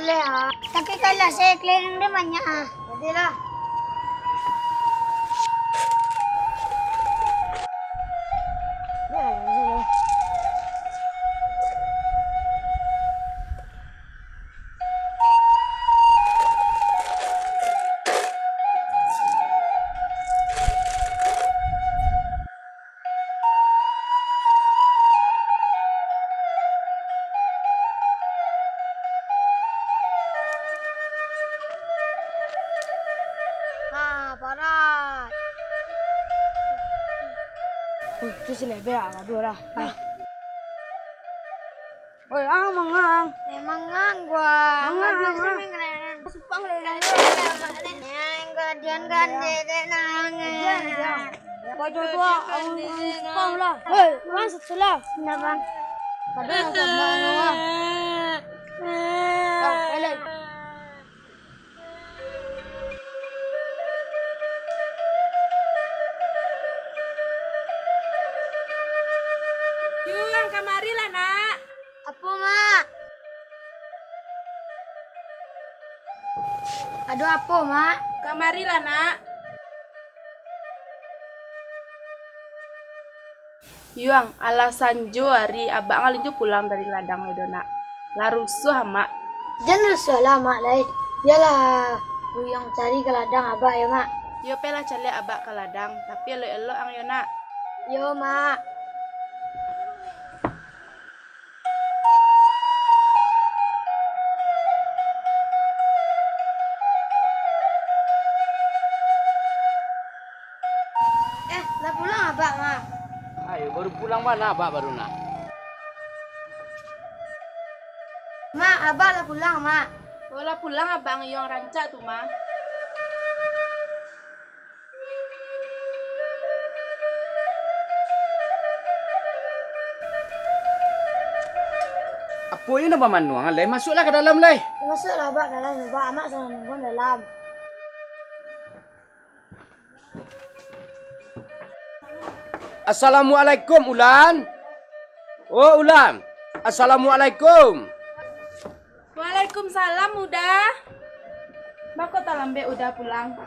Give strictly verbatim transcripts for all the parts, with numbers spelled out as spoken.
Boleh, ah. Tapi kalau saya keliling dia banyak, ah. Jadilah. Nah, parat. Wih, tu si Lebeh lah, gaduah lah. Nah. Oi, ang mangang. Eh, mangang gua. Mangang, mangang. Supang lele. Yang gajian kan dedek nang. Gajian, gajian. Kau jual tua, ang supang lah. Oi, uang satu lah. Enggak, Bang. Padahal sama lah. Bang, balik. Yuang, kamarilah, Nak. Apo, Mak? Aduh, apo, Mak? Kamarilah, Nak. Yuang, alah sanjo ari, abak ang alun juo pulang dari ladang lai doh, Nak. Lah rusuah amak. Jan rusuah lah, Mak, lai. Bialah Buyuang cari ka ladang abak, yo, Mak. Iyo, pailah caliak abak ka ladang, tapi elok-elok ang, yo, Nak. Yo, Mak. Eh, lah pulang abak, Mak? Ayo, baru pulang bana abak baru, Nak? Mak, abak lah pulang, Mak. Oh, lah pulang abak ang, Yuang, rancak tu, Mak. Apo iyo nan bamanuang, lai? Masuaklah ka dalam, lai. Masuaklah abak dalam, abak, amak sadang nunggu dalam. Assalamualaikum, Ulan. Oh, Ulan. Assalamualaikum. Waalaikumsalam, Uda. Baa kok talambek Uda pulang?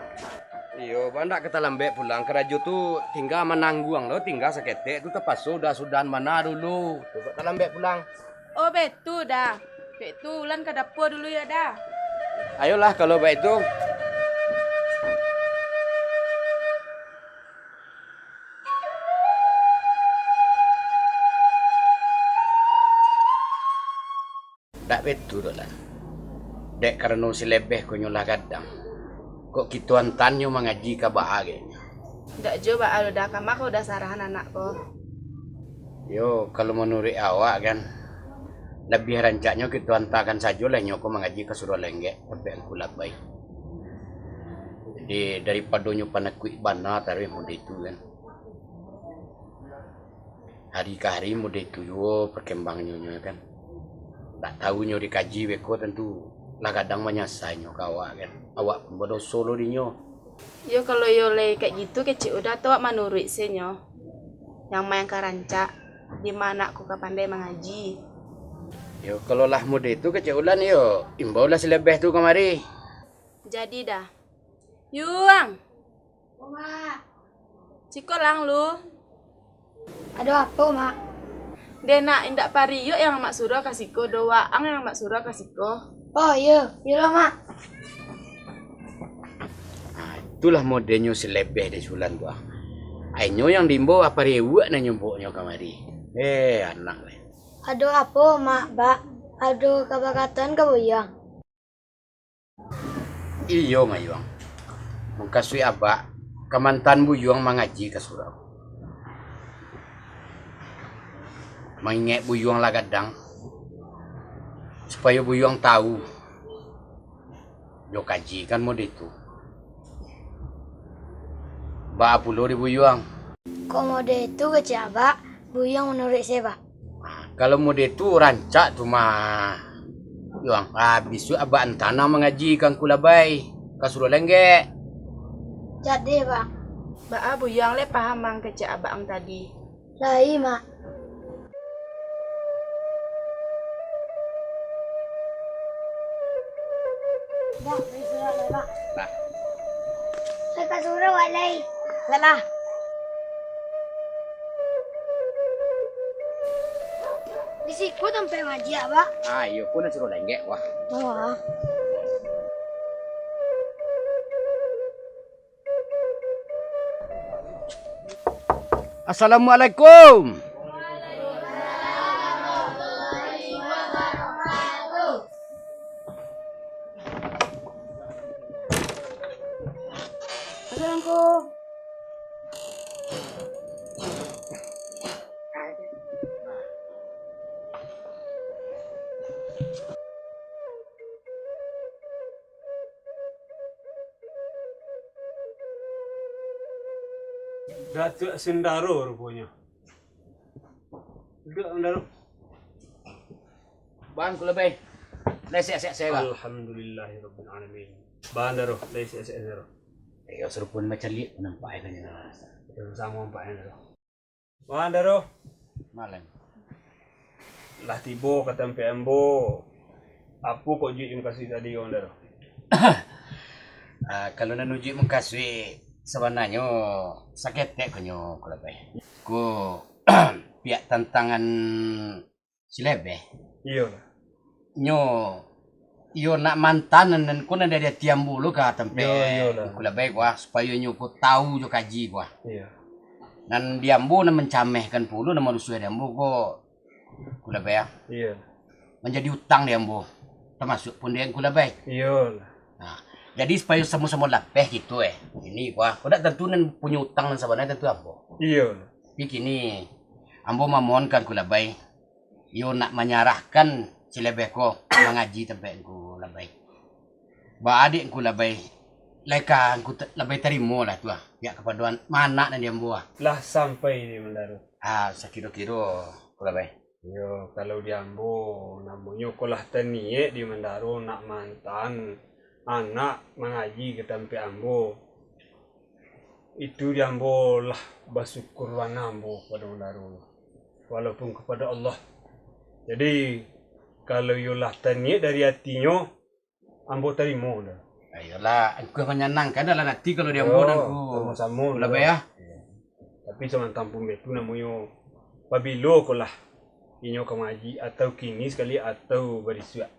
Iyo, baa ndak ka talambek pulang. Karajo tu tingga manangguang lo, tingga saketek tu tapaso Uda sudahan bana dulu. Tu kok talambek pulang. Oh, baitu, Da. Baitu, Ulan ka dapua dulu yo, Da. Ayolah, kalau baitu. Ndak baitu doh, Lan. Dek karano si Lebeh ko nyo lah gadang, kok kito antannyo mangaji ka baa agaknyo. Ndak juo baa doh, Da, kama ko Uda sarahan anak ko. Yo, kalau manuruik awak kan, labiah rancaknyo kito antakan sajolah inyo ko mangaji ka Surau Lenggek, tampek Angku Labai. Jadi, daripado nyo panakuik bana taruih mode tu kan. Hari ka hari mode tu juo parkembangnyo nyo kan. Ndak tau nyo dikaji beko, tantu lah gadang manyasa inyo ka awak kan. Awak pun badoso lo dinyo. Yo, kalau iyo lai kek gitu kecek Uda tu, awak manuruik se nyo. Nan ma nan ka rancak, di ma anak ko ka pandai mangaji. Yo, kalau lah mode tu kecek Ulan, yo, imbaulah si Lebeh tu kamari. Jadi, Da. Yuang! Siko lang lu. Ado apo, Mak? Deh nak, indak Pariuk yang Amak suruah ka siko doh, waang yang Amak suruah ka siko. Oh, iyo, iyolah, Mak. Nah, itulah modenyo si Lebeh dek Sulan tu, ah. Ainyo yang diimbau, ah, Pariuk nan nyomboknyo kamari. Eh, anak leh. Ado apo, Mak, Bak? Ado kabakatan ka Buyuang? Iyo, Mayuang. Mukasuik Abak, ka mantan Buyuang mangaji ka surau. Mangingek Buyuang lah gadang, supayo Buyuang tawu, jo kaji kan mode tu. Baa pulo di Buyuang? Kok mode tu kecek Abak, Buyuang manuruik se, Bak. Kalau mode tu rancak tu mah, Yuang. Ah, bisuak Abak antanang mangaji ka Angku Labai, ka Surau Lenggek. Jadi, Bak. Baa Buyuang leh paham ang kecek Abak ang tadi? Lai, Mak. Bak, bari surau lai, Bak. Lah. Lai ka surau awak lai. Lah, lah. Di siko tampek mangaji, Bak. Ah, iyo, ko nan surau lai, Ngek, wah. Oh, ah. Assalamualaikum. Assalamualaikum. Datuak Sindaro ruponyo. Duduak, Mandaro. Bang, Kulabai. Lai sehat-sehat sajo, Bang? Alhamdulillahirabbil alamin. Bang Daro, lai sehat-sehat, Daro? Iyo, sarupo macaliak nampak e kan, Daro. Iyo, samo nampak e, Daro. Bang Daro. Malam. Lah tibo ka tampek ambo. Apo kok ujuik mukasuik tadi, Bang Daro? Ah, kalau nan ujuik mukasuik, sabananyo saketek ko nyo, Kulabai. Ko pihak tantangan si Lebeh. Iyo lah. Nyo, iyo nak mantan nan, nan ko nan dari ati ambo lo ka tampek Iyo, iyo lah. Kulabai ko, ah, supayo nyo ko tahu jo kaji ko, ah. Iyo. Nan di ambo nan mancamehkan pulo, nan marusuah di ambo ko, Kulabai, ah. Iyo. Manjadi utang di ambo, tamasuak pun di Kulabai. Iyo lah. Nah, jadi supayo samo-samo lapeh kito, eh. Ini ko, ah. Ko dak tantu nan punyo utang nan sabananyo tantu ambo. Iyo lah. Tapi kini, ambo mamohonkan Kulabai, iyo nak manyarahkan si Lebeh ko mangaji tampek Ngku Labai. Baa dek Ngku Labai, lai ka Ngku ta-, Labai tarimo lah tu ah, pihak kapado an-, anak nan di ambo ah. Lah sampai di Mandaro? Ah, sakiro-kiro, Ngku Labai. Iyo, kalau di ambo, namonyo ko lah taniek di Mandaro nak maantaan anak mangaji ka tampek ambo. Itu di ambo lah basyukur bana ambo kapado Mandaro, walaupun kapado Allah. Jadi, kalau iyo lah taniek dari atinyo, ambo tarimo dah. Ayolah, Ngku manyanangkan dalam ati kalau di ambo Yo, nan Ngku samo-samo Labai lah. Ah. Tapi samantang pun baitu namonyo, pabilo ko lah inyo ka mangaji, atau kini sakali, atau barisuak.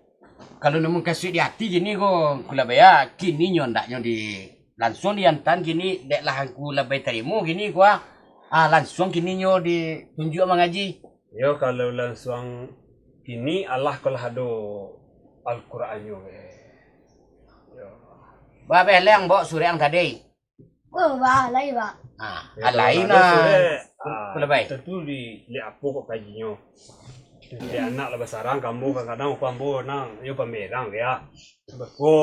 Kalau namun kasuik di ati kini ko, Ngku Labai ah, kini nyo andaknyo di, lansuang diantaan kini, dek lah Ngku Labai tarimo kini ko ah. Ah, lansuang kini nyo ditunjuak mangaji. Yo, kalau lansuang kini, alah ko lah ado Al-Qurannyo. Yo. Babeh leng bawa surek ang tadi. Oh, bah, lai, bah. Ah, Yo, alai kalau nah. Ado surek, Ku-, ah, Kulabai. Tantu di, di apo kok kajinyo. Di anak lah basarang, kambo kadang-kadang upa ambo nang, yo pamerang ya. Bako,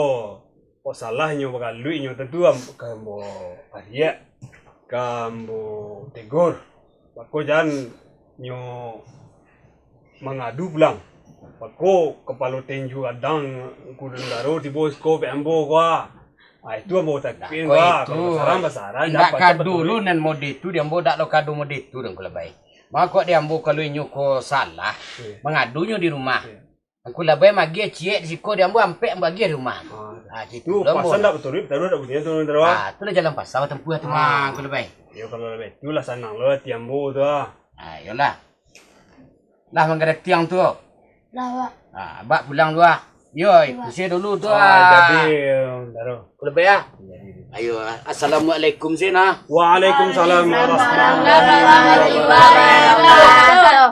kok salahnyo bagaluiknyo tantu am-, kambo ariak, kambo tegur. Bako jan nyo mangadu pulang. Bako kapalo tenju gadang Ngku Daro tibo siko pek ambo ko ah. Ah, itu ambo takuik ko ah. Kalau basarang, basarang, indak kado lo nan mode tu, di ambo dak lo kado mode tu, Ngku Labai. Mako di ambo kalau inyo ko salah, Iyo. mangadunyo di rumah. Iyo. Ngku Labai magiah ciek di siko, di ambo ampek ambo agiah di rumah. Ah, Ah, gitu tu lo ambo. Pasal dak baturuik, taruih dak bunyi tu, Ngku Daro. Ah, tu lah jalan pasal batampuah tu, Ah. mah, Ngku Labai. Yo, kalau Labai, itulah sanang lo ati ambo tu ah. Ah, iyolah. Lah manggadatiang tu. Lah, Pak. Ah, abak pulang tu ah. Yo, Pak. Ikusi dulu tu Ah, ah. jadi, Ngku Daro. Ngku Labai ah. Jadi. Ayo, ah. Assalamualaikum, Zena. Waalaikumsalam warahmatullahi wabarakatuh.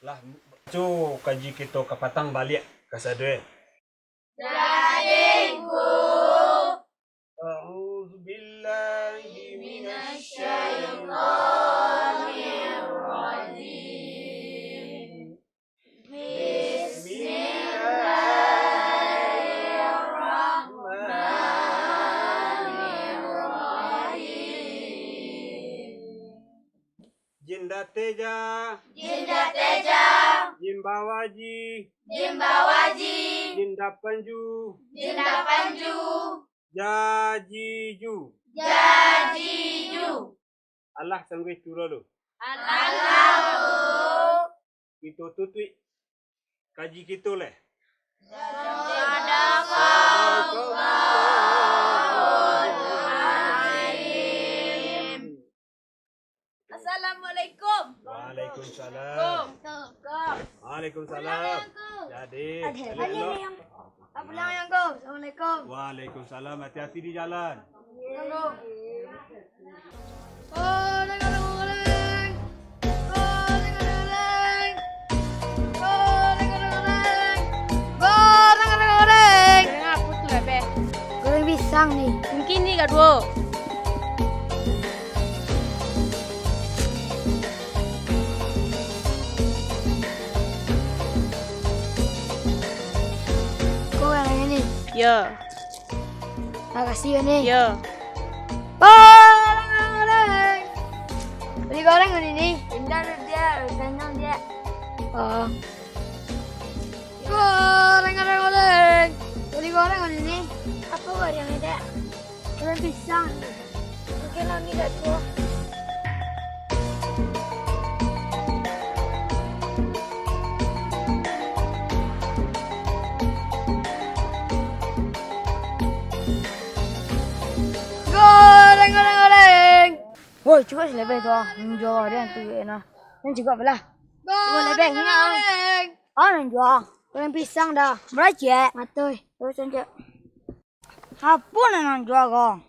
Lah, cu kaji kito kapatang baliak ka sadue. Jadi, Ngku. A'udzu billahi minasy syaithanir rajim. Bismillahirrahmanirrahim. Jinda Teja. Jinda Teja. Jimbawaji. Jimbawaji. Jinda Panju. Jinda Panju. Jajiju. Jajiju. Alah sangguih turo lu. Alah. Kito tutuik kaji kito leh. Sadang Assalamualaikum. Waalaikumsalam. Jadi, elok-elok. Pulang, Angku. Assalamualaikum. Waalaikumsalam. Hati-hati di jalan. Angku. Goreng, goreng, goreng. Goreng, goreng, goreng. Goreng, goreng, goreng. Goreng apo tu, Bebe? Goreng pisang ni. Mungkin ni kaduo. Ko yang ini. Yo. Makasih, Bani. Yo. Goreng, goreng, goreng. Beli goreng, Bani, ni. Indah tu dia, kenyang dia. Oh. Goreng, goreng, goreng. Beli goreng, Bani, ni. Apa goreng, Dek? Goreng pisang. Mungkin lah ni dak tuo. Goreng, goreng, goreng. Woi, cukuik salebeh tu ah. Nan juo goreng tu enak. Nan cukuik apolah? Cukuik salebeh, ingat ah. Ah, nan juo. Goreng pisang dah. Murah ciek. Matoi. Terus lanjut. Apo nan ang juo ko?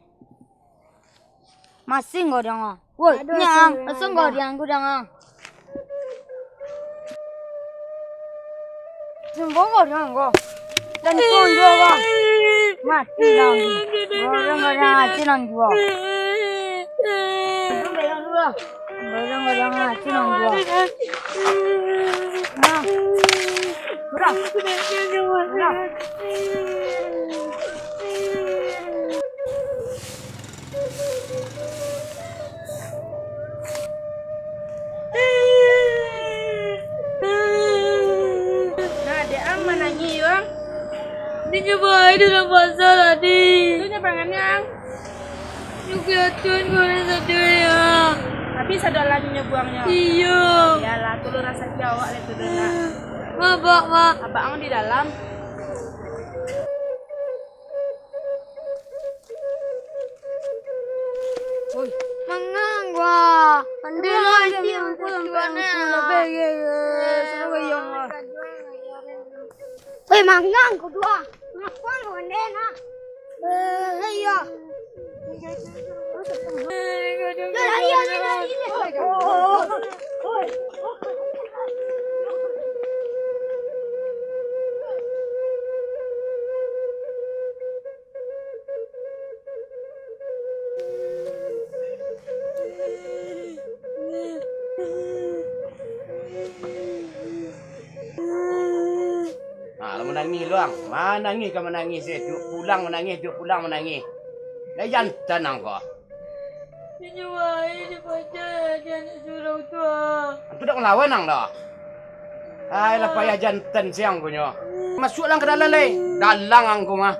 Masing ko diang ko. Woi, aduh, nyang, masing ko diang ko diang ko. Masing ko diang ko. Dan ko juo ko. Mati dah. Goreng ko diang, mati nan juo. Bayang dulu lah. Bayang, bayang, ah, cina gua. Nah. Murah. Murah. Nah, dek ang manangih, Yuang. Dia nyoba air dalam pasar tadi. Itu nyabangannya, ang. Nyo keliatan kau ni sadoi, ah. Tapi sadolah nyo buangnyo. Iyo. Iyolah, tulun rasaki awak lai tu, nak. Mak, Mak, Mak. Abak ang di dalam. Oi, mangang gua. Pandai lah, dia mangkulam panah. Weh, mangang ko duo. Ngapo ko nde nah? Eh, iyo. Yo, lari, lari, lari. Ha, lah manangih lu, ang. Manangih ka manangih se. Tiok pulang manangih, tiok pulang manangih. Lai jantan ang ko. Inyo wae dipancai aja anak surau tu, ah. Ang tu dak malawan ang doh. Ai, lah payah jantan siang punyo. Masuaklah ka dalam lai. Dalang ang ko mah.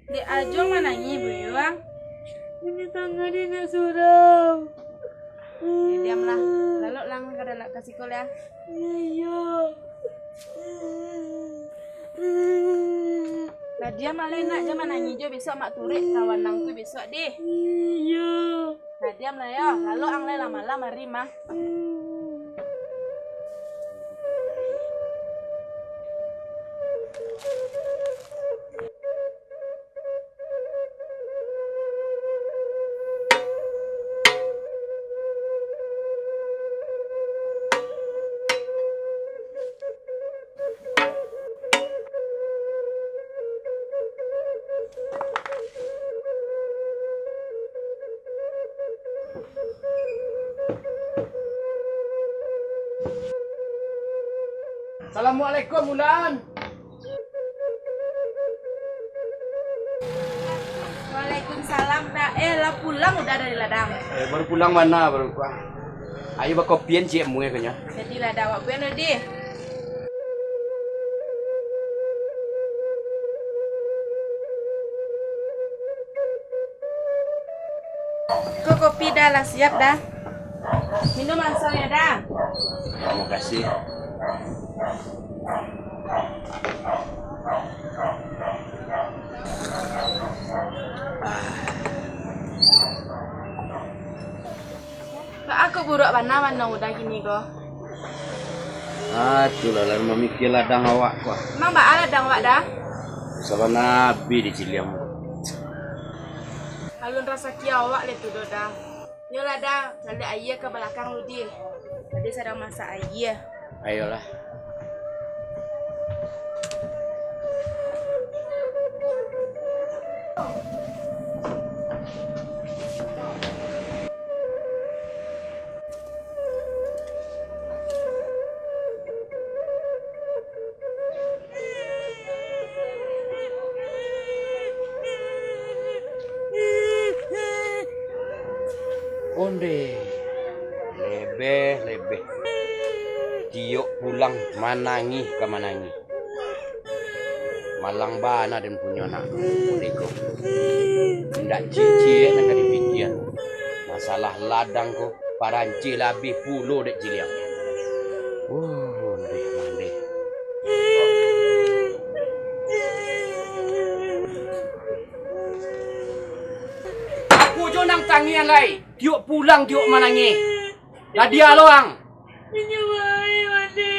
Dek Ajo manangih, Buyuang. Ini tangan di nak surau. Eh, diamlah. Lalok lang ka dalam ka siko lah. Iyo, iyo. Lah diam lah, nak, jan manangih jo, besok mak turek kawan nang tu besok deh. Iyo. Nah, diam lah yo, lalok ang lai lah malam ari mah. Assalamualaikum, Ulan. Waalaikumsalam, Nak. Eh, lah pulang udah dari ladang? Eh, baru pulang bana, baru pulang. Ayo bakopian ciek mue kanyo. Jadilah, dah awak buan, Udi. Ko kopi dah lah siap dah. Minum langsung ya, Da. Terima kasih. Baa kok buruak bana mandang Uda kini ko? Ah, tu lah, lah mamikia ladang awak ko. Emang baa ladang awak, Da? Sabana abih diciliang. Alun rasaki awak lai tu doh, Da. Yolah, Da, caliak aia ka balakang lu, Di. Tadi sadang masak aia. Ayolah. Ondeh, lebeh-lebeh. Tiok pulang manangih ka manangih. Malang bana den punyo anak mudo ko. Indak ciek-ciek nan ka dipikia. Masalah ladang ko, parancih lah abih pulo dek ciliang. Oh, ondeh, ondeh. Apo jo nan tangiang lai? Tiok pulang, tiok manangih. Lah dia lo ang. Inyo baik mati.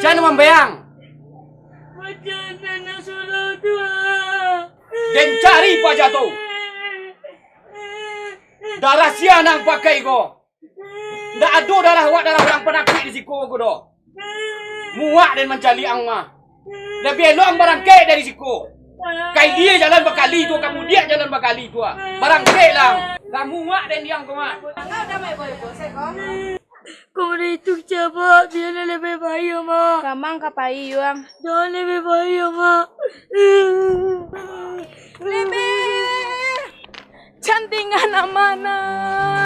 Jan mambayang. Macam tanah surau tu, ah. Den cari paja tu. Darah sia nan pakai ko. Ndak ado darah awak, darah urang panakik di siko ko doh. Muak den mancaliak ang mah. Labiah elok ang barangkek dari siko. Ka ilia jalan bakali tu, ka mudiak jalan bakali tu, ah. Barangkeklah ang. Lah muak den di ang ko mah. Angau damai boy ko, seko. Kok dari tu kecek abak, bialah lebih baik, Mak. Kamang ka pai, Yuang. Jangan lebih baik, Mak. Lebih. Cantingan amanah.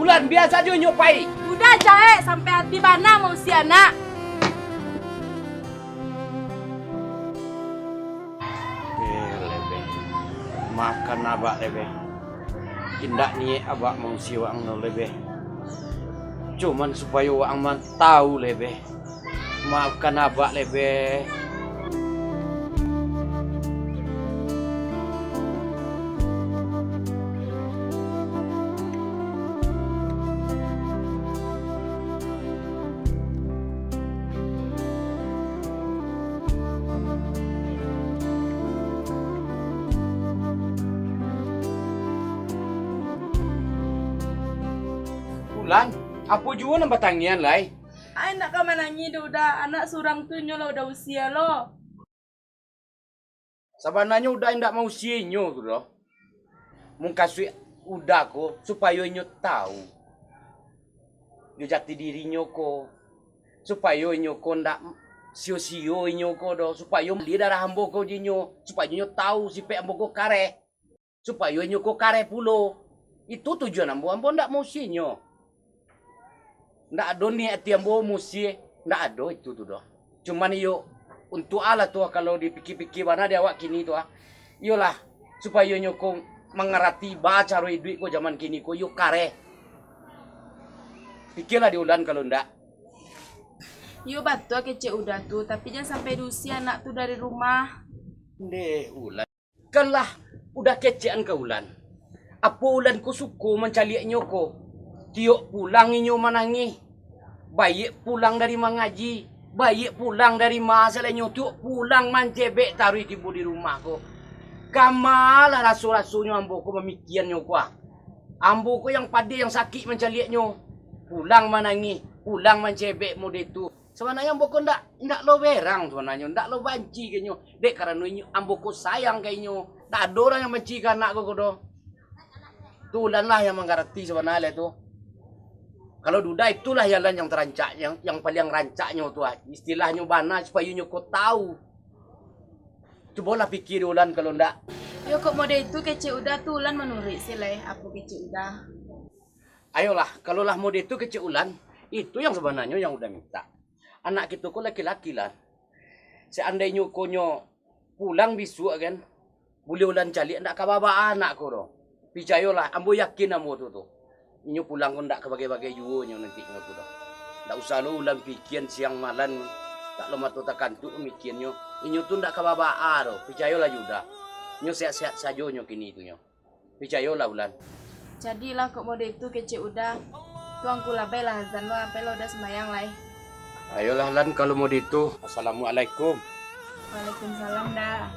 Ulan, bia sajo inyo pai. Uda jahek sampai ati bana mausia anak. Eh, Lebeh. Maafkan abak, Lebeh. Indak niaik abak mausia waang no, Lebeh. Cuman supayo waang mah tau, Lebeh. Maafkan abak, Lebeh. Ulan, apo juo nan batangian lai? Ai, nak ka manangih doh, Uda. Anak surang tu inyo lah Uda usia lo. Sabananyo Uda indak mausia inyo tu doh. Mukasuik Uda ko supayo inyo tau jo jati dirinyo ko, supayo inyo ko ndak sio-sio inyo ko doh, supayo maliek darah ambo ko jo inyo, supayo inyo tau sipek ambo ko kareh. Supayo inyo ko kareh pulo. Itu tujuan ambo, ambo ndak mausia inyo. Ndak ado niaik ati ambo mausia, ndak ado itu tu doh. Cuman iyo, untuak alah tu, kalau dipikia-pikia bana di awak kini tu ah. Iyolah, supayo inyo ko mangarati ba caro iduik ko jaman kini ko, iyo kareh. Pikialah di Ulan kalau ndak. Iyo batua kecek Uda tu, tapi jan sampai diusia anak tu dari rumah. Ndeh, Ulan. Kan lah Uda kecekan ka Ulan. Apo Ulan ko suko mancaliak inyo ko? Tiok pulang inyo manangih. Baiak pulang dari mangaji, baiak pulang dari ma salanyo, tiok pulang mancebek taruih tibo di rumah ko. Kama lah raso-rasonyo ambo ko mamikiannyo ko ah. Ambo ko yang padeh, yang sakik mancaliaknyo. Pulang manangih, pulang mancebek mode tu. Sabananyo ambo ko ndak, ndak lo berang sabananyo, ndak lo banci ka inyo. Dek karano inyo, ambo ko sayang ka inyo. Ndak ado urang yang banci ka anak ko, ko doh. Tu Ulan lah yang mangarati sabananyo tu. Kalau Uda itulah jalan yang tarancak, yang, yang paliang rancaknyo tu ah. Istilahnyo bana supayo inyo ko tau. Cubolah pikia di Ulan kalau ndak. Yo kok mode itu kecek Uda tu Ulan manuruik se lai apo kecek Uda. Ayolah, kalau lah mode itu kecek Ulan, itu yang sabananyo yang Uda mintak. Anak kito ko laki-laki lah. Seandainyo ko nyo pulang bisuak kan, Buliah Ulan caliak, ndak ka babaa anak ko doh. Picayolah, ambo yakin ambo tu, tu. Inyo pulang ko ndak ka bagai-bagai juo nyo nanti nyo tu doh. Ndak usah lo Ulan pikian siang malam, tak lo mato takantuk mikiannyo. Inyo tu ndak ka babaa doh, picayolah Yuda. Nyo sehat-sehat sajo nyo kini tu nyo. Picayolah Ulan. Jadilah kok model itu kecek Uda. Tuangku lah, bailah azan lo, ampailah Uda sumbayang lai. Ayolah Lan, kalau model itu. Assalamualaikum. Waalaikumsalam, Da.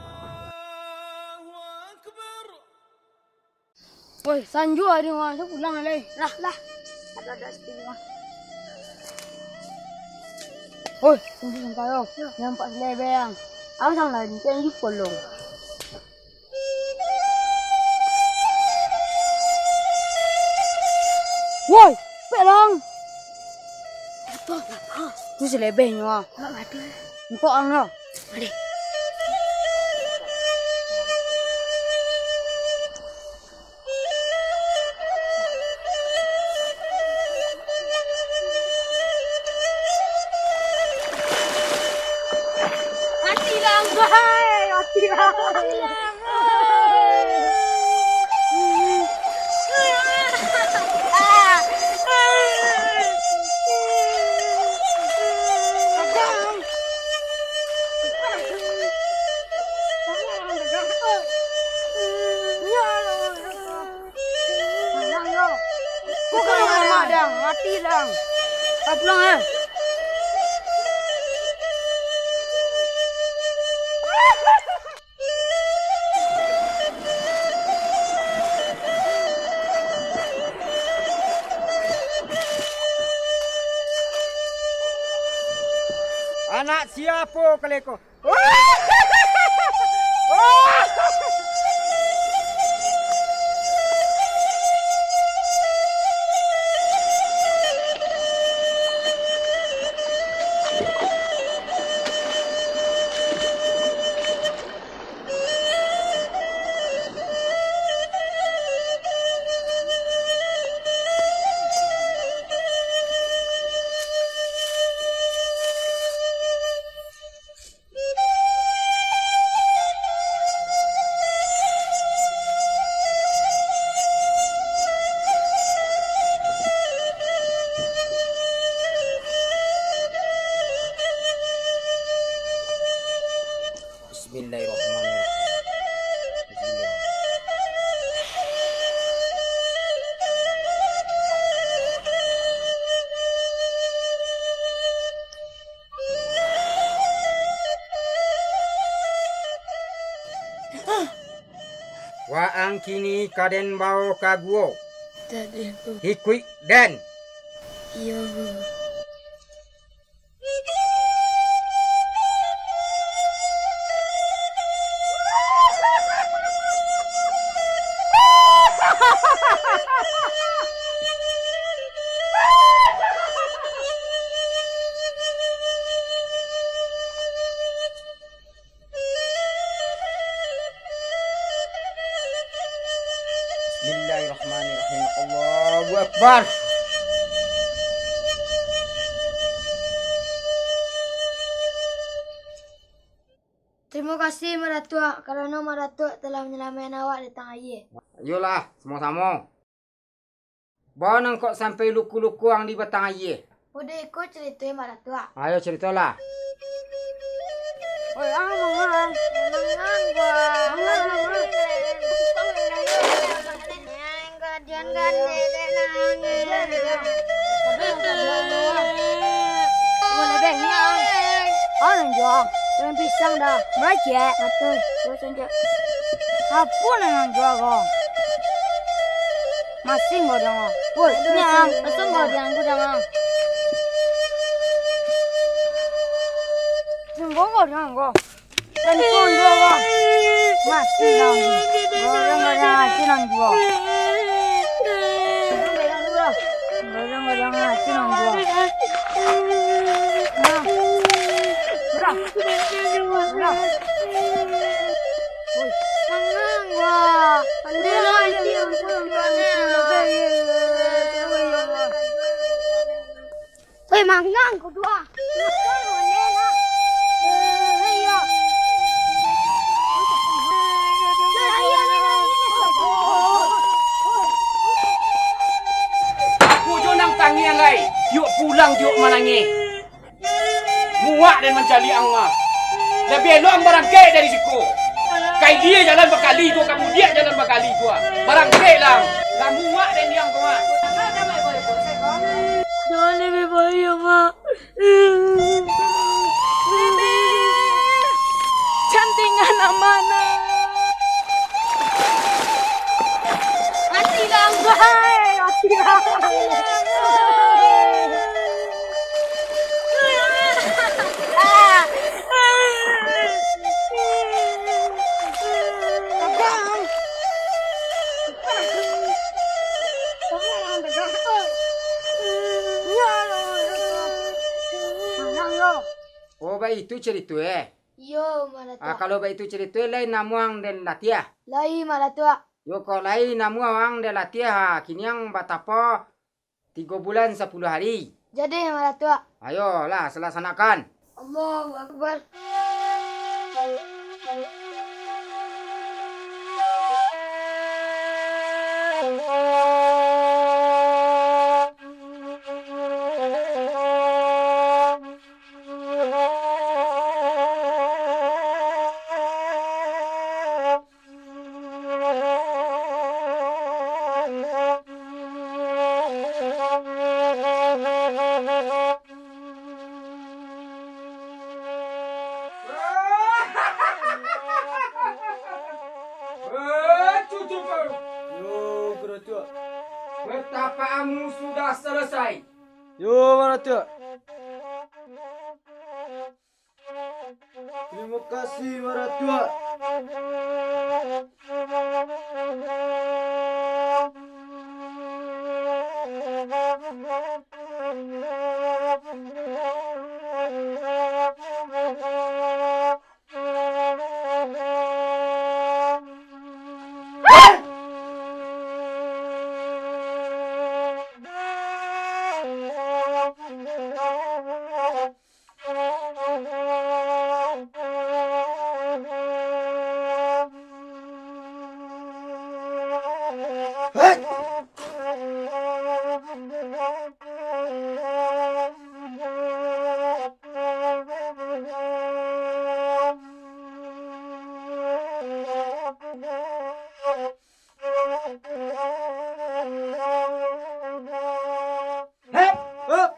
Woi, sanjo ari mah, pulang lai. Lah, lah. Ada-ada sepi mah. Woi, tunggu sampai yo. Nampak selebang. Awas ang lari, jangan polong. Woi, pek lang. Apa, apa? Tu selebengnyo ah. Apa, apa? Engkau ang lah. Mari. Mati lah, Anggai! Mati lah! Mati lah, Anggai! Pulang, yo. Kok kalau mamak dang, mati dang. Ah, pulang, eh. Anak siapo kaleko? Bismillahirrahmanirrahim. Waang kini ka den bao ka guo. Ikuik den. Iyo. Bismillahirrahmanirrahim. Allahu Akbar. Tarimo kasih, Mak Datuak, karano Mak Datuak telah manyalamaikan awak dari tangah aia. Iyolah, samo-samo. Baa nan kok sampai luku-luku ang di batang aia? Model iko carito, Mak Datuak. Ayo, caritolah. Oi, ang mangang. Mangang, gua. Mangang, mangang. Gadian, gadian, gadian. Boleh deh, ni ang. Ang nan jual. Daun pisang dah. Murah, Cek. Satu. Terus, lanjut. Apo nan ang jual, kau? Masing kau dang, ah. Woi, ni, ah, pasang kau dang, aku dang, ah. Sungguh kau dang, kau. Handphone dua, kau. Masih dang. Goreng-goreng aja nang dua. Goreng-goreng aja nang dua. Nah. Udah. Udah. Woi, mangang, wah. Pandai lah, dia. Woi, mangang, kau dua. Makan, pandai lah. Eh, iya. Pulang juo manangih. Muak den mancaliak ang mah. Labiah elok ang barangkek dari siko. Ka ilia jalan bakali tu, ka mudiak jalan bakali tu. Barangkeklah ang. Lah muak den diang ko mah. Jan lai, Mak. Bibi, jan tingga amak, nak. Matilah ang, bai, matilah. Oh, baitu carito, eh? Iyo, Mak Datuak. Ah, kalau baitu carito, lai namuah ang den Latiah? Lai, Mak Datuak. Yo, kok lai namuah ang den Latiah, ha, kini ang batapo tigo bulan sapuluah hari. Jadi, Mak Datuak. Ayolah, salaksanakan. Allahu Akbar. Yo, Mak Datuak. Pertapaanmu sudah selesai. Yo, Mak Datuak. Tarimo kasih, Mak Datuak. Hep! Hep!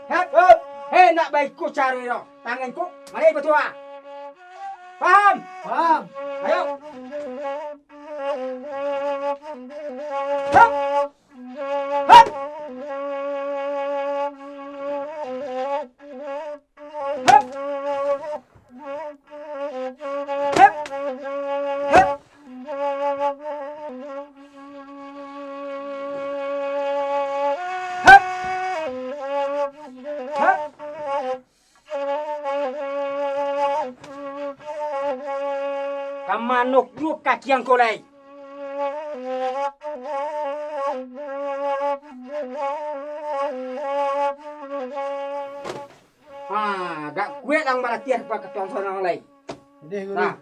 Hep! Hep! Hei, nak baiko caro iro. Tangan ko, mari batua. Paham? Paham. Ayo. Hep! Hep! Ka manok juo kaki angkau lai. Ha, agak kuaik ang balatiah pakatuan sorang lai. Deh, Guru. Nah.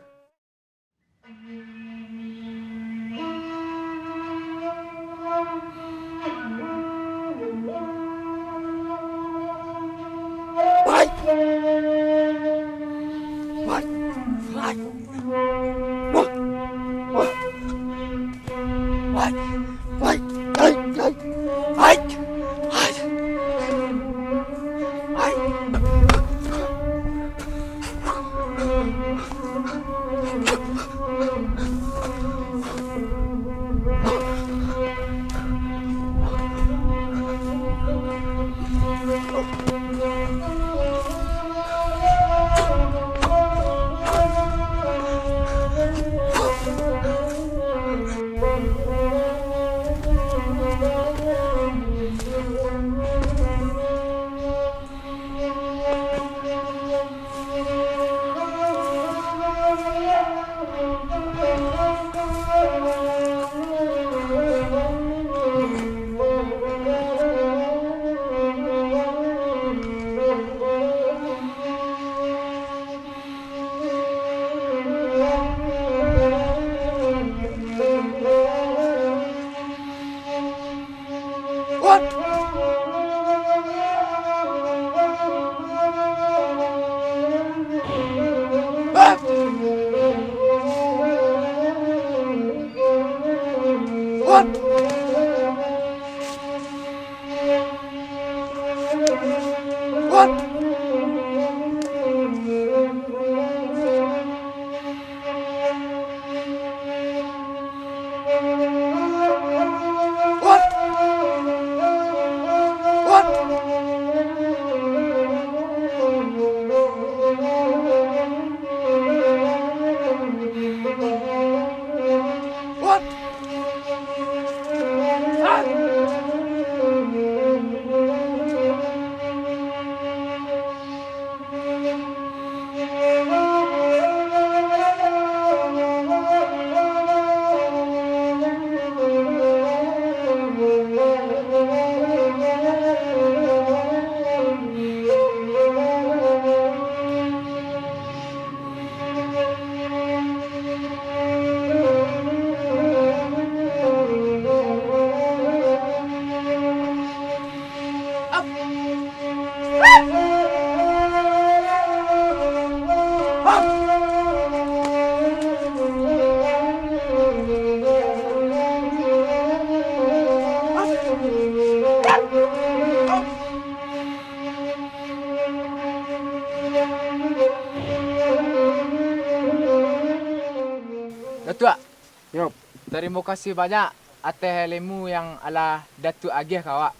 Yo. Tarimo kasih banyak ateh ilmu yang alah Datuak agiah ka awak.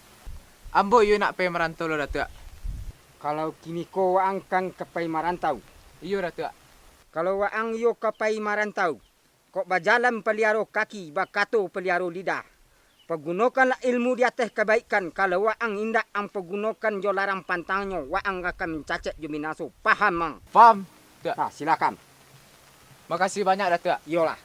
Ambo iyo nak pai marantau lo, Datuak. Kalau kiniko waang kan ka pai marantau? Iyo, Datuak. Kalau waang iyo ka pai marantau, kok bajalan paliaro kaki, bakato paliaro lidah. Pagunokanlah ilmu di ateh kabaikan, kalau waang indak ampagunokan jo larang pantangnyo, waang akan mancacek jo binaso. Paham, Mang? Paham, Datuak. Ha, silakan. Makasih banyak, Datuak. Iyolah.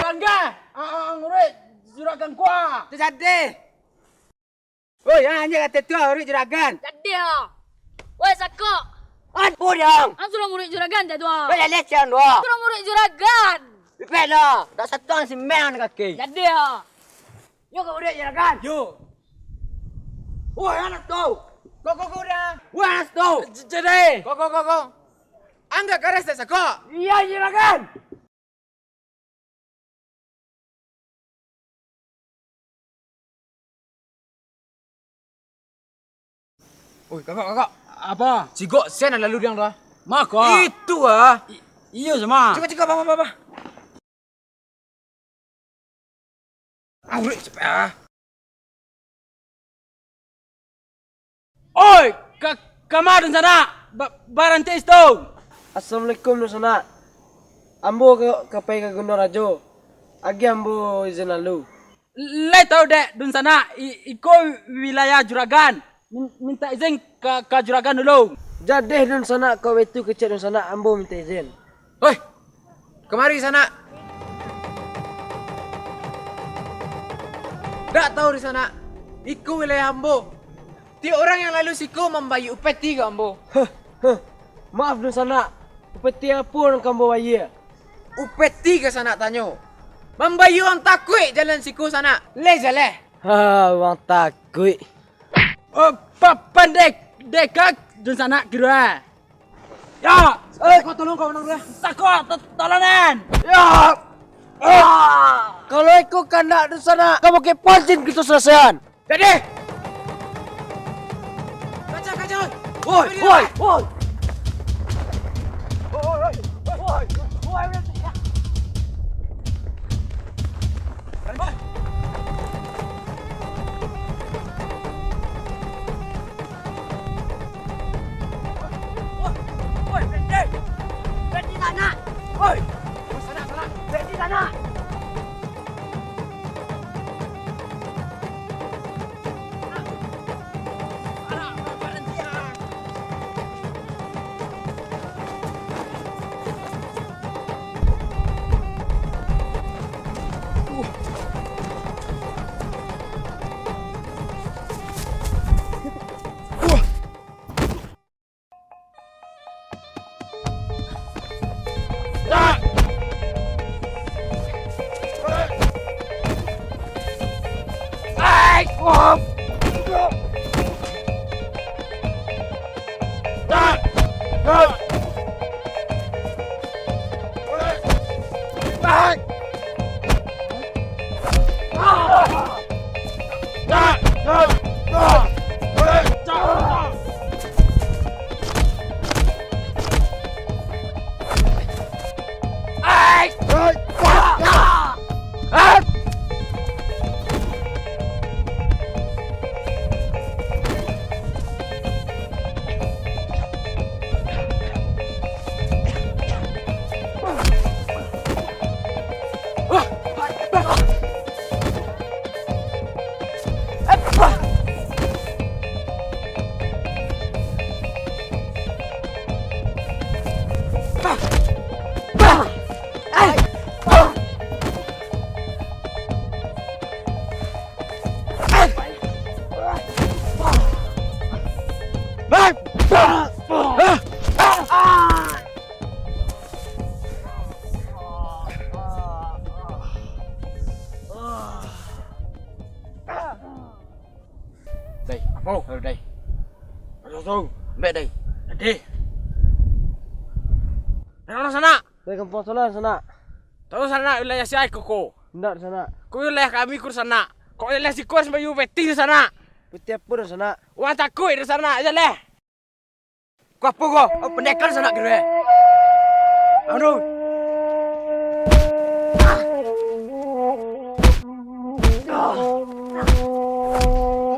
Bangga, ah, ah, nguruik juragan kuah. Tajadi. Oi, ah, anjing kata tu, ah, uruik juragan. Jadi, ah. Woi, Sakok. An, oh, diang. Ang suruh nguruik juragan, jadi, ah. Woi, laleh, siang, dua. Suruh nguruik juragan. Ipek, dah. Dak satu ang simbang, anak kaki. Jadi, ah. Yo, kau uruik juragan. Yo. Woi, anak tu. Kau, kau, kau, dah. Woi, anak tu. J-, jadi. Kau, kau, kau, kau. Anggak karas, dak, Sakok? Iya, juragan. Oi, kakak, kakak. Apa? Cigok sen lalu diang tu, ah. Mako. Itu, ah. I-, iyo, sama. Cigok, cigok, apa, apa, apa? Ah, uruik, capek, ah. Oi, ka, kama dunsanak? Ba-, baranti situ. Assalamualaikum, dunsanak. Ambo ka, ka pai ka Gunung Rajo. Agiah ambo izin lalu. Lai tahu dek, dunsanak, i-, iko wilayah juragan. Min-, minta izin ka, ka juragan dulu. Jadeh, dunsanak, kok baitu kecek dunsanak, ambo minta izin. Hoi! Kamari, sanak! Dak tahu di sanak, iko wilayah ambo. Tiok urang yang lalu siko mambayia upeti ka ambo. Heh, heh. Maaf, dunsanak. Upeti apo nan ka ambo bayia? Upeti ka sanak tanyo. Mambayia urang takuik jalan siko, sanak. Lai jaleh. Ha, urang takuik. Oh, pa-, pandai dek, dunsanak kiro, ah. Ya! Eh, kau tolong kau menang, ya. Sako, to-, tolongan! Ya! Ah! Kalau iko kandak dunsanak, kau pakai pancin kita selesaian. Jadi! Kacau, kacau! Woi, woi, woi! Woi, woi, woi! Woi, berhenti! Berhenti sana! Woi! Sana, sana! Berhenti sana! Sana, berhenti, ah! Oh, aduh, Dai. Aduh, tu. Ambek, Dai. Jadi. Ayo, sanak. Dari Kampung Solan, sanak. Tahu sanak wilayah sia iko ko? Indak, sanak. Ko wilayah kami ko, sanak. Kok wilayah siko sampai yu peti, sanak. Peti apo, sanak? Wah, takuik, sanak. Aja leh. Ko apo ko? Oh, pendekar sanak kiro, eh? Aduh.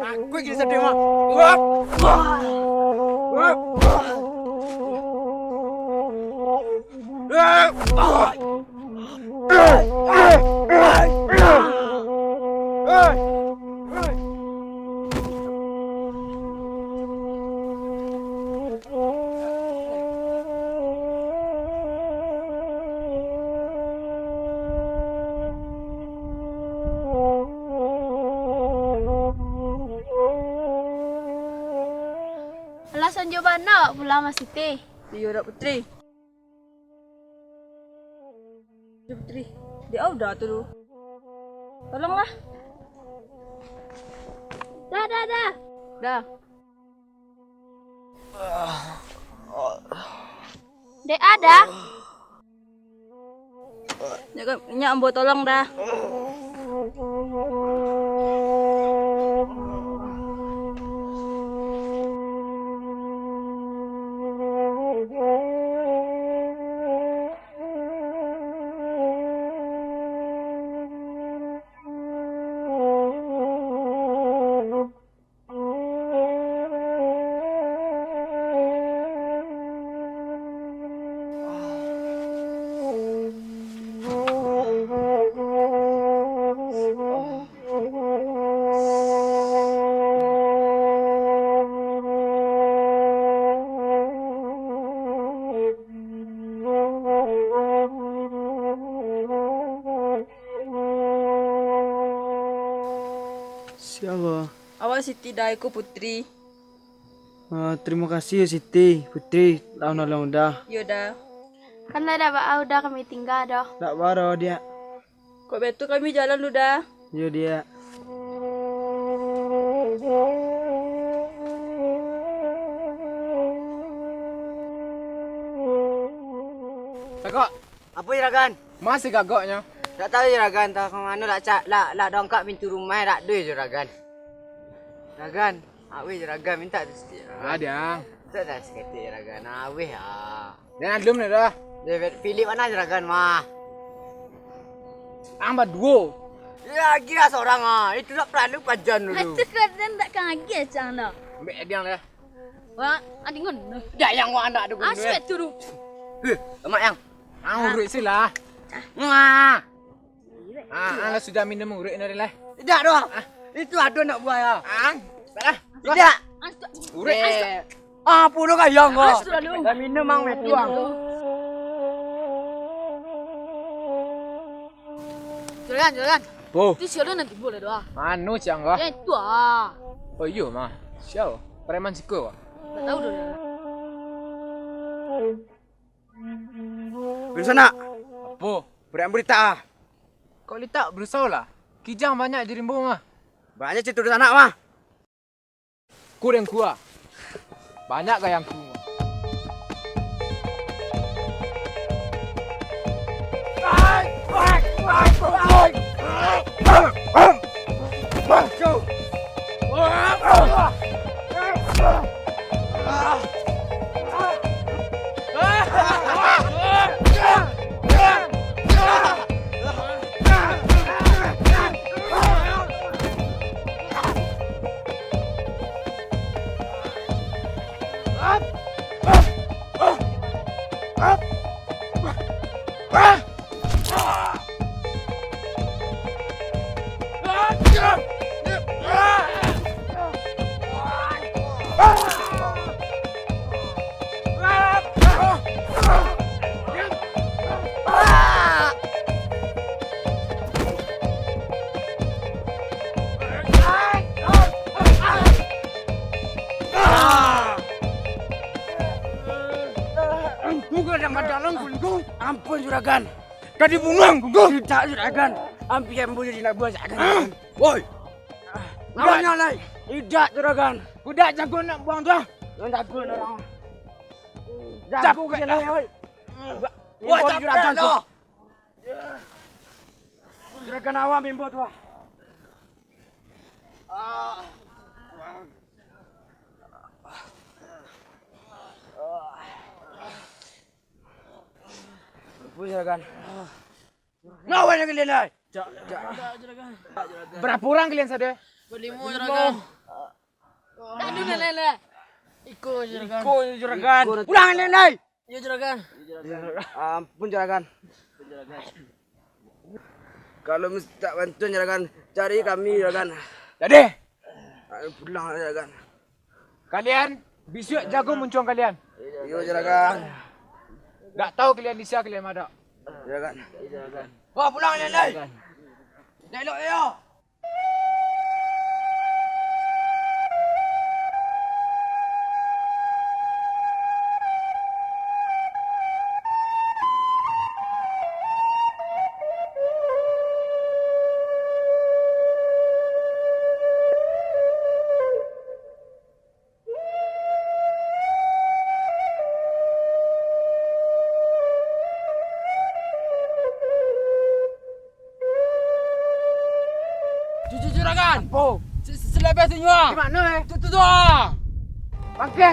Aku gini sedih, mah. Wah. Wah. Alah, sanjo bana awak pulang, Mas Siti. Iyo, Dok Putri. Putri, di Auda tu dulu. Tolonglah. Dah, dah, dah. Dah. Dek ada. Nyak, nyak ambo tolong dah. Siapa? Awak Siti dai ko, Putri. Ah, tarimo kasih yo Siti, Putri, lah nolong Uda. Yo, Da. Kan lah dak baa Uda kami tingga doh. Dak baa doh, Diak. Kok baitu kami jalan dulu, Da. Yo, Diak. Sagok. Apo, Juragan? Masih gagoknyo. Dak tahu, Juragan, antah ka mano lah, cak, lah, lah dongkak pintu rumah, dak ado, Juragan. Juragan, aweh, Juragan, mintak tu saketek, Juragan. Ah, Diang. Mintak tu saketek, Juragan. Aweh, ah. Jan alun lah dah. Dek Philip mano, Juragan, mah? Ang baduo. Yo, agiah surang, ah. Itu dak paralu pajan dulu. Itu kadang dak ka agiah, Cang, dah. Ambek Diang lah. Wah, adingan. Dah, yang wak andak tu. Asyik tu tu. Eh, lemak, Yang. Ah, uruik sih lah. Wah. Ah, ah, lah sudah minum uruik ni lah. Tidak doh. Ah. Itu ado anak buah ya. Ang, taklah. Tidak. Uruik. Eh. Ah, pulo kayang kau. Dah minum ang metu ang. Juragan, juragan. Po. Itu si Alun nanti boleh doh. Anu, Cang, kah? Ya, itu ah. Oh, iyo mah. Siapa? Preman siko, wah. Tak tahu doh. Di sana. Apo? Budak bulitak ah. Kok litak, berusaho lah. Kijang banyak di rimbun ah. Banyak situ di sana mah. Ku dengku ah. Banyak gayangku. Ampun, Juragan. Ka dibunuah, Gunggung. Tidak, Juragan. Ampiak ambo jadi anak buah, Juragan. Woi. Udah, nyo lai. Idak, Juragan. Kudak jago nak buang tu, ah. Nan jago nak orang. Jago Capek ka jalan, dah. Oi. Wah, Imbau capek Juragan tu. Dah. Juragan awam Imbau tu, ah. Ampun, Juragan. Ngawan kalian, ai? Cak, cak. Barapo urang kalian sadonyo? Balimo, Juragan. Tak ado nan lain, lah. Iko, Juragan. Iko, Juragan. Pulang kalian, ai! Iyo, Juragan. Ampun, Juragan. Kalau mintak bantuan, Juragan, cari kami, Juragan. Jadi, pulang, Juragan. Kalian bisuak jago muncuang kalian. Iyo, Juragan. Dak tahu kalian di sia kalian madak. Juragan. Wah, pulang kalian, lai. Dak elok, yo. Jujur, Juragan. Apo? Si-, si-, silabeh tu nyuah. Di mano, eh? Tu, tu, tu, ah. Bangke.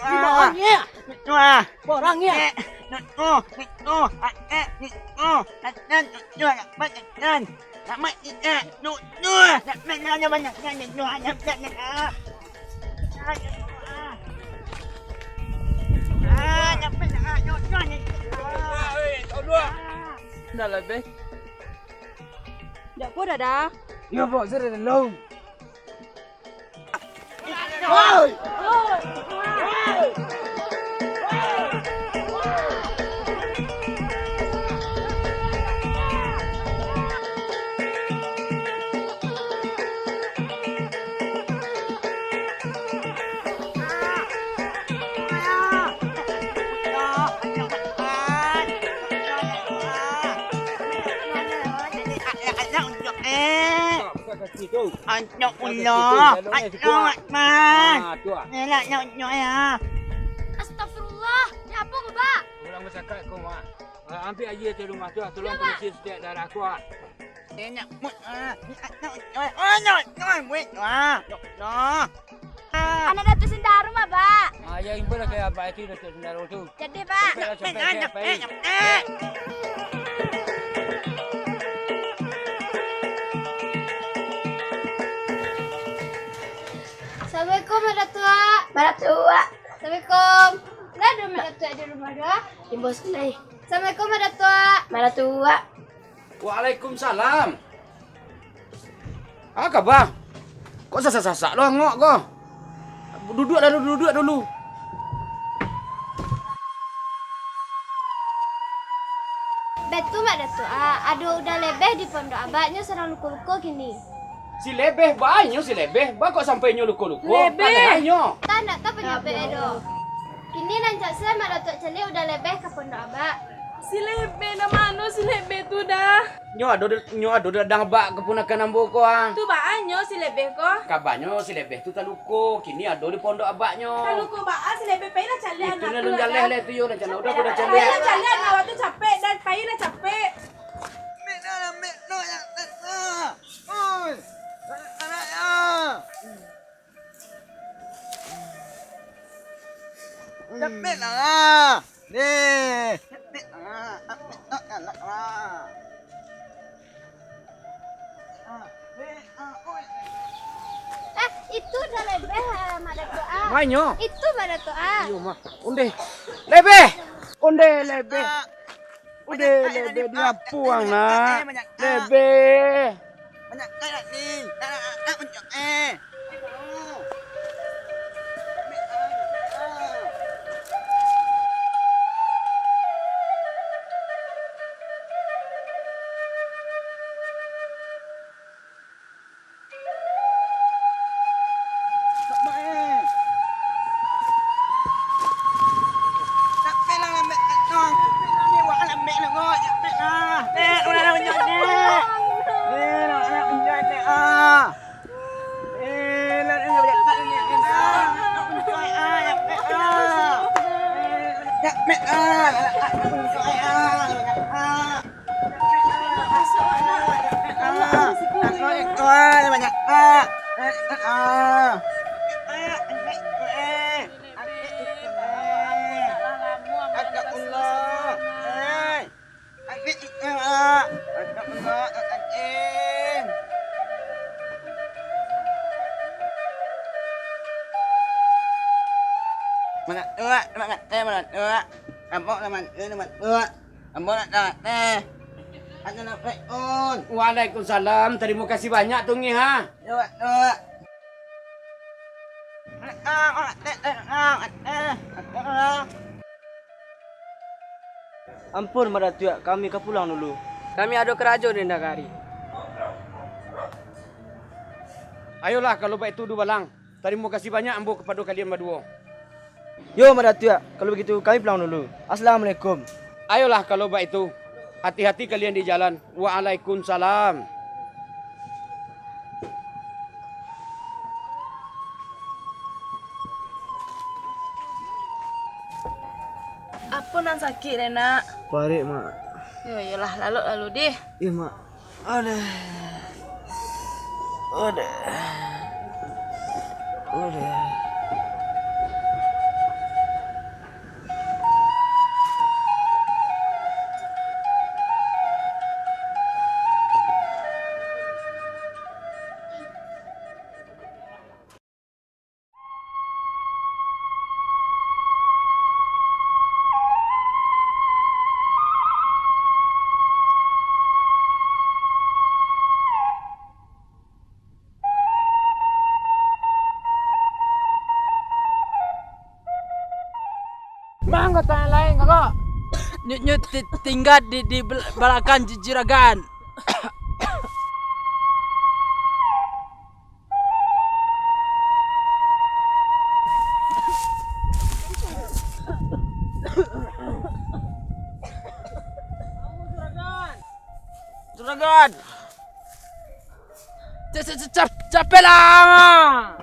Barang, ya? Barang, ya? Nunuh, nunuh, aek, nunuh, tangan, nunuh, lamak, tangan. Lamak, tangan, nunuh, lamak, tangan, banyak, tangan, nunuh, lamak, tangan. Ah, lamak, tangan, nunuh, lamak, tangan. Dah lah, Beh. Jak ko, Dada? Iyo, Bok, sudah dalam. Anak ulo, anak ulo, Mak. Ah, tu ah. Elak, anak ulo, ya. Astagfirullah, nyo apo ko, Bak? Urang basakik ko, Mak. Ah, ambiak aia dari rumah tu ah, tolong. Iyo, Bak. Pamisi setiap darah ko ah. Eh, nak mut ah. Nak, nak, nak, nak, nak, mut ah. Nak, nak. Ah. Anak Datuak Sindaro mah, Bak. Ah, ya, imbau lah ka abak itu, Datuak Sindaro tu. Jadi, Bak. Sampai lah, sampai, nak, sampai. Nak, nak, nak. Assalamualaikum, Mak Datuak. Mak Datuak. Assalamualaikum. Lah, ado Mak Datuak di rumah tu ah? Imbau saketek. Assalamualaikum, Mak Datuak. Mak Datuak. Waalaikumsalam. Ah, kaba? Kok sasak-sasak lo angok ko? Duduak dulu, duduak dulu. Batua, Mak Datuak, ah, ado Uda Lebeh di pondok abak, nyo sadang luko-luko kini. Si Lebeh, baa nyo si Lebeh, baa kok sampai nyo luko-luko? Lebeh. Kanai nyo. Tandak tahu panyabek e doh. Kini rancak se Mak Datuak caliak Uda Lebeh ka pondok abak. Si Lebeh, nan mano si Lebeh tu dah? Nyo ado, nyo ado di ladang abak, kapunakan ambo ko ah. Tu baa nyo si Lebeh ko? Kabanyo si Lebeh tu taluko, kini ado di pondok abaknyo. Taluko baa si Lebeh, pailah caliak anak tu lah. Itu nan jaleh lah tu yo, rancana Uda ko dah caliak. Pailah caliak anak awak tu capek, dah pailah capek. Mek nak, mek nak, nak, nak. Oi, anak, anak, ya. Capek lah. Deh, capek lah. Capek lah, galak lah. Ah, eh, ah, oi. Eh, itu Uda Lebeh, ah, Mak Datuak, ah. Manyo? Itu Mak Datuak, ah. Iyo, mah. Ondeh. Lebeh. Ondeh, Lebeh. Ah. Ondeh, Lebeh, diapuang nak. Lebeh. Banyak kayak ni. Tak nak, nak, nak, eh. Mangato, mangato, mangato. Ambo nak mangato, mangato. Ambo nak tawak teh. Assalamualaikum. Waalaikumsalam. Tarimo kasih banyak, Tungi, ha. Yo, Mak, yo, Mak. Ampun, Mak Datuak, kami ka pulang dulu. Kami ado karajo di nagari. Ayolah, kalau baitu, Dubalang. Tarimo kasih banyak ambo kapado kalian baduo. Yo, Mak Datuak, kalau bagitu kami pulang dulu. Assalamualaikum. Ayolah, kalau baitu, hati-hati kalian di jalan. Waalaikumsalam. Apo nan sakik, Nak? Paruik, Mak. Yo, iyolah, lalok lalu dih. Iyo, Mak. Aduh. Aduh. Aduh. Paham kata yang lain, kakak? Nyo, nyo ti-, tingga di, di bel-, balakang ji-, juragan. Juragan! Ca-, ca-, ca-, cap-, capek lah!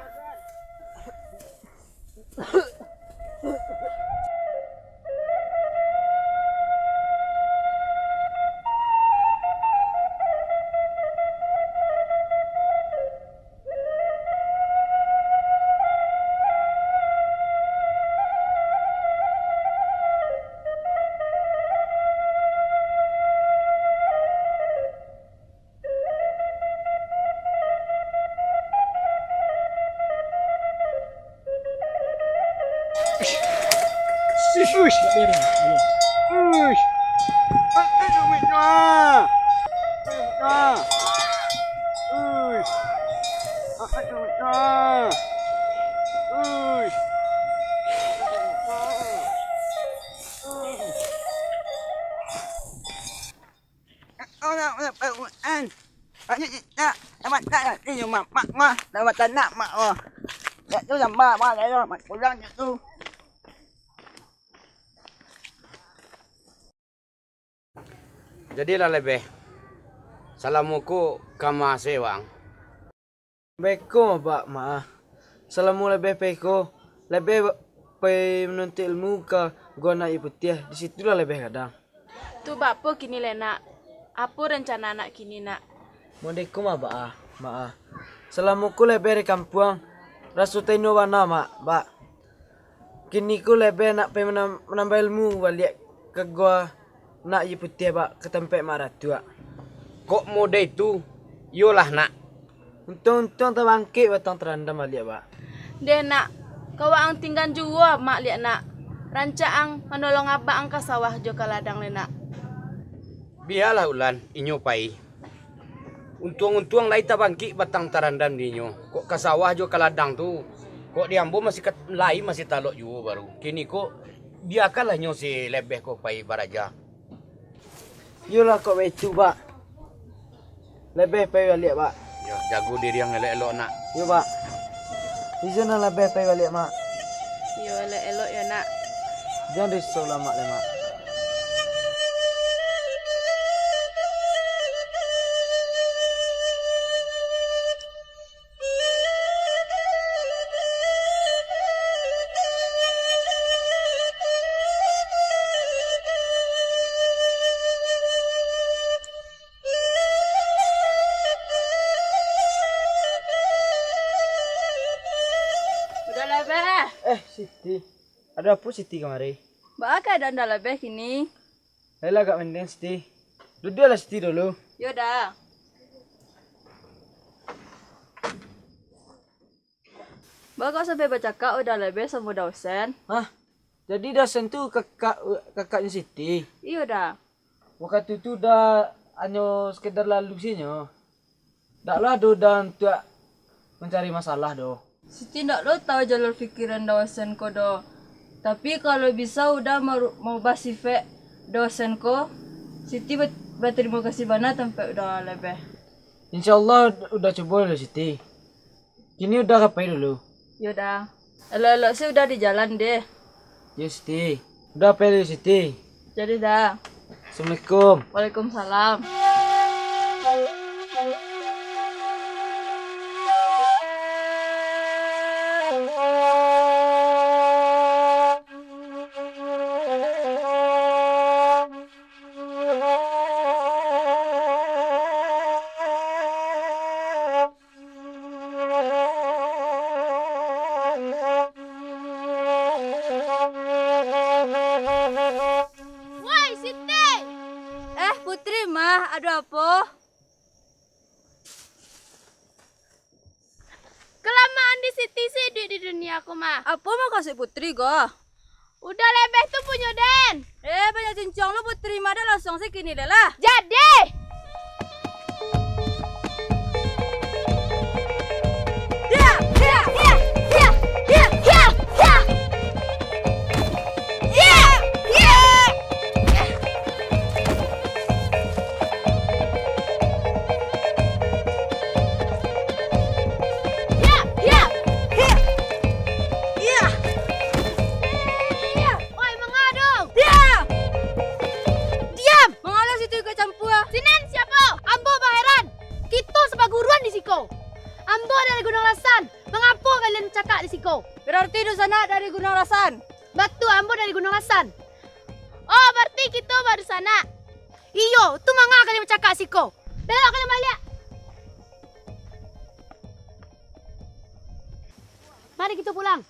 Uish. Uish. Jadi lah Lebeh, salamo ko ka ma se waang? Beko bak ma, salamo Lebeh pai ko, Lebeh ba-, pai manuntuik ilmu ka Gua Anak Iyo Putiah, di situ lah Lebeh gadang. Tu bak apo kini lai, Nak? Apo rancana Anak kini, Nak? Modeko mah, Bak, ah, Mak, ah. Salamo ko Lebeh di kampuang, raso taino bana, Mak, Bak. Kini ko Lebeh nak pai manam-, manambah ilmu baliak ka Gua Anak Iyo Putiah, Bak, ka tampek Mak Datuak. Kok model itu? Iyolah, Nak. Untuang-untuang tabangkik batang tarandam baliak, Bak. Deh, Nak, ka waang tinggan juo, Mak, liak, Nak. Rancak ang manolong abak ang ka sawah jo ka ladang, deh, Nak. Bialah, Ulan, inyo pai. Untuang-untuang lai tabangkik batang tarandam di inyo. Kok ka sawah jo ka ladang tu, kok di ambo masih ka-, lai masih talok juo baru. Kini ko, biakanlah nyo si Lebeh ko pai baraja. Iyolah kok baitu, Bak. Lebeh pai baliak, Bak. Yo, jago diri ang elok-elok, Nak. Yo, Bak. Izin lah Lebeh pai baliak, Mak. Yo, elok-elok yo, Nak. Jan risau lah, Mak, lai, Mak. Uda Lebeh. Eh, Siti. Ado apo Siti kamari? Baa keadaan Uda Lebeh kini? Lai lah agak mending, Siti. Duduaklah Siti dulu. Yo, Da. Baa kok sampai bacakak Uda Lebeh samo Uda Husen? Hah? Jadi Uda Husen tu kakak, kakaknyo Siti? Iyo, Da. Wakatu tu Uda hanyo sekedar lalu sajo. Ndak lah ado Uda untuak mancari masalah doh. Siti ndak lo tahu jalur pikiran Uda Husen ko doh. Tapi kalau bisa Uda maru-, maubah sifek Uda Husen ko, Siti bat-, batarimo kasih bana tampek Uda Lebeh. Insya Allah Uda cubo dulu, Siti. Kini Uda ka pai dulu. Yo, Da. Elok-elok se Uda di jalan deh. Yo, Siti. Uda pai dulu, Siti. Jadi, Da. Assalamualaikum. Waalaikumsalam. Woi, Siti! Eh, Putri mah, ado apo? Kalamaan di Siti se iduik di dunia ko mah. Apo mukasuik Putri ko? Uda Lebeh tu punyo den. Eh, banyak cincong lu, Putri mah ado langsung se kini deh lah. Jadi! Ya, ya, ya, ya, ya, ya, ya. Ya! bacakak di siko. Berarti dunsanak dari Gunuang Rasan. Batua, ambo dari Gunuang Rasan. Oh, barati kito badusanak. Iyo, tu manga kalian bacakak siko. Belok kalian baliak. Mari kito pulang.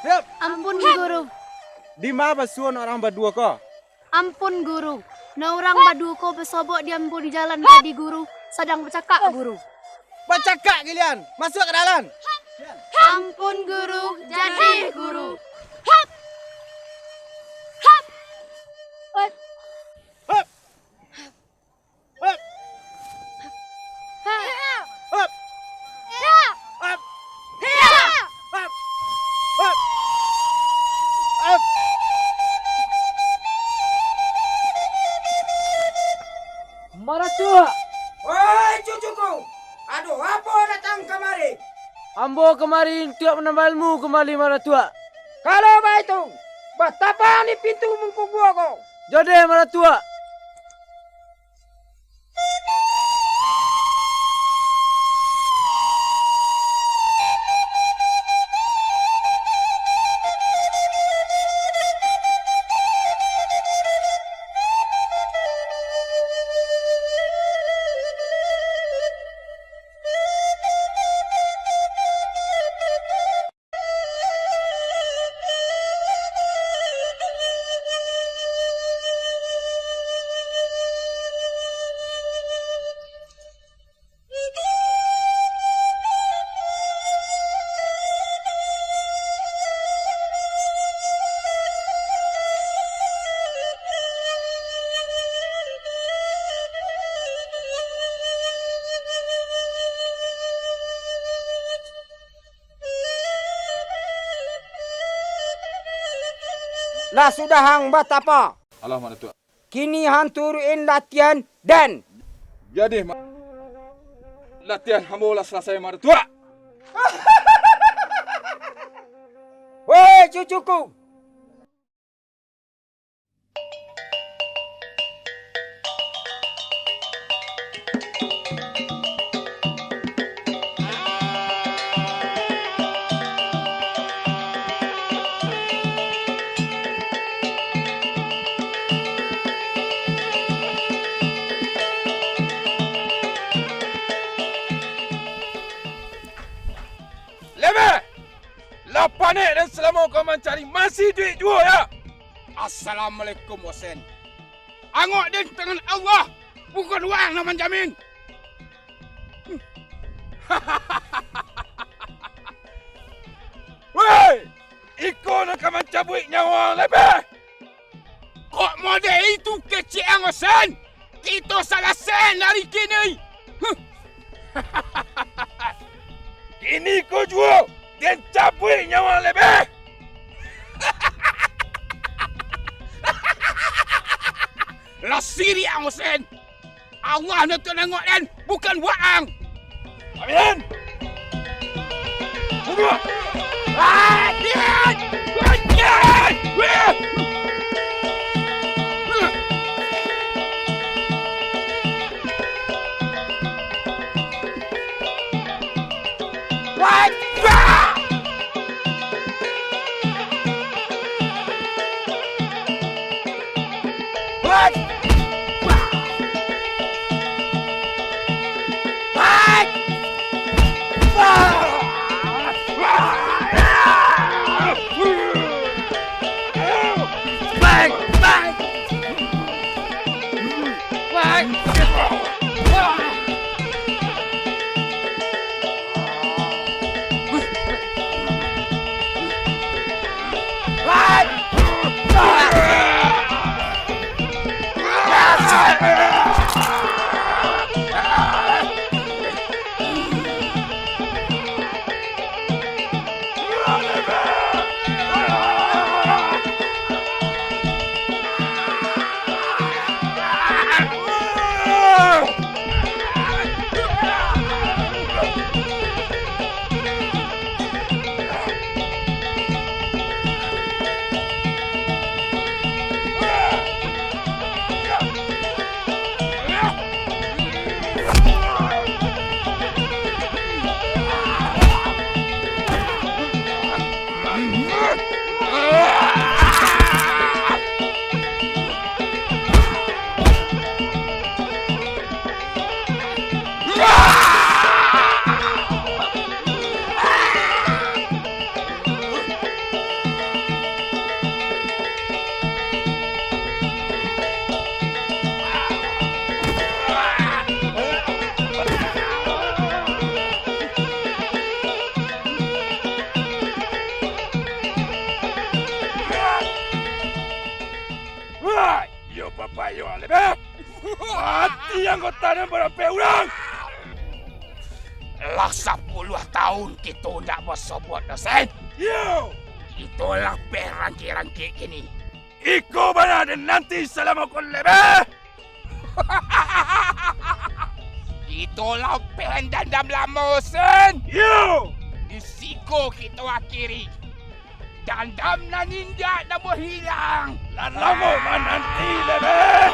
Siap. Ampun, Guru. Dima basuo nan urang baduo ko? Ampun, Guru. Nan urang baduo ko basobok di ambo di jalan tadi, Guru. Sadang bacakak, Guru. Bacakak gilian. Masuak ka dalam. Ampun, Guru. Jadi, Guru. Hap! Hap! Hap! Hup! Hup! Hup! Hup! Hup! Maratuak! Oi, cucuku! Ado apo datang kamari? Ambo kamari untuak manambah ilmu kumbali, Maratuak. Kalau baitu, batapang di pintu mungko guo ko! Jadeh, Maratuak! Lah sudah ang batapa? Alah, Maratuak. Kini ang turuik-i latihan, den. Jadeh, Ma-, latihan ambo lah salasai, Maratuak. Woi, cucuku! Lebeh! Lah panek den salamo ko mancari, masih iduik juo, yo? Assalamualaikum, Husen. Angok den tangan Allah, bukan waang nan manjamin. Woi, iko nan ka mancabuik nyawa ang, Lebeh! Kok model itu kecek ang, Husen, kito salasai dari kini. Huh. Kini ko juo, den cabuik nyawa ang, Lebeh. Lah sirik ang, Husen. Allah nan tuan angok den, bukan waang. Amin. Mati anggota nan barapek urang! Lah sapuluah taun kito ndak basobok doh, Sen. Iyo! Kito lah peh rangkek-rangkek kini. Iko bana den nanti salamo ko lebeh! Kito lah peh dandam lamo, Sen. Iyo! Di siko kito akiri. Dandam nan indak namuah hilang. Lah lamo mananti, Bebek.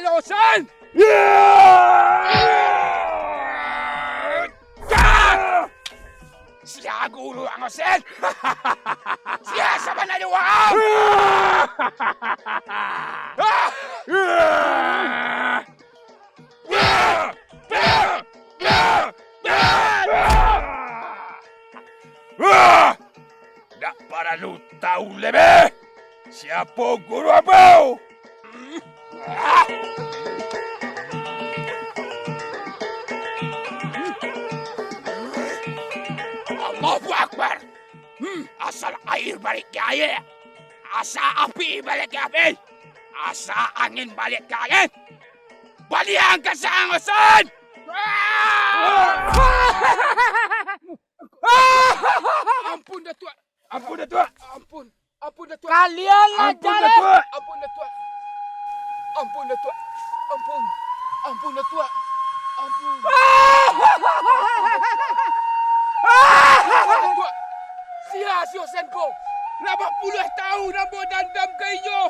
Osen! Sia guru ang Osen? Sia sabananyo waang? Ndak paralu tahu lebih siapo guru ambo. Allahu Akbar. Hmm, asal aia baliak ka aia, asa api baliak ka api, asa angin baliak ka angin. Baliak ang ka Sang Osen! Ampun, Datuak. Ampun, Datuak. Ampun. Ampun, Datuak. Kalian lah Ampun, jaleh. Datuak. Ampun, Datuak. Ampun, Datuak. Ampun. Ampun, Datuak. Ampun. Ampun, Datuak. Sia si Osen ko. Lah bapuluah tahun ambo dandam ka inyo.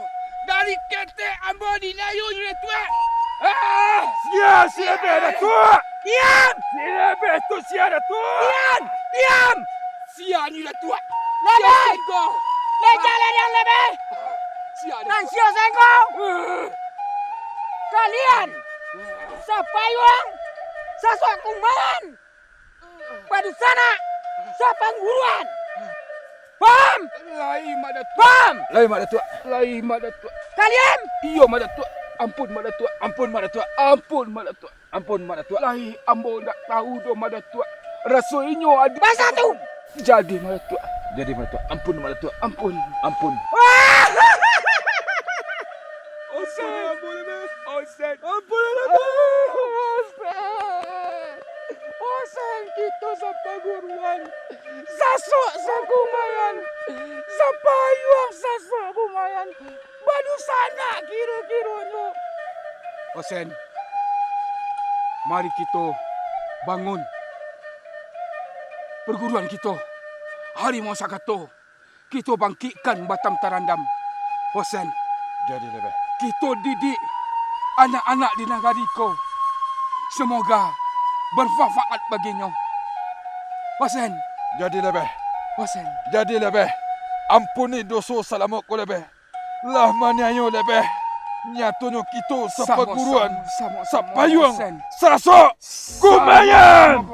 Dari ketek ambo di layun, Datuak. Ah! Sia si lebih, Datuak. Diam! Si lebih tu sia, Datuak. Diam! Diam! Sia ni, Datuak. Lebih! Sia Osen ko. Lebih, jaleh diam, lebih! Sia, Datuak. Nan si Osen ko. Ah. Kalian sapayuang, sasuak kumayan, badunsanak sapangguruan. Paham? Lai, Mak Datuak. Paham? Lai, Mak Datuak. Lai, Mak Datuak. Kalian? Iyo, Mak Datuak. Ampun, Mak Datuak. Ampun, Mak Datuak. Ampun, Mak Datuak. Ampun, Mak Datuak. Lai, ambo ndak tahu doh, Mak Datuak. Raso inyo ado. Basatu! Jadi, Mak Datuak. Jadi, Mak Datuak. Ampun, Mak Datuak. Ampun. Ampun. Osen, ampun, Osen. Ampun, Osen. Osen, kito sapaguruan. Sasuak sakumayan. Sapayuang sasuak kumayan. Badunsanak kiro-kironyo. Osen, mari kito bangun perguruan kito. Harimau Sakato, kito bangkikkan Batang Tarandam. Osen. Jadi, Lebeh. Kito didik anak-anak di nagari ko. Semoga bermanfaat baginyo. Osen. Jadi, Lebeh. Osen. Jadi, Lebeh. Ampuni doso salamo ko, Lebeh. Lah maniayo, Lebeh. Nyatonyo kito sapaguruan, sapayuang, sasuak kumayan.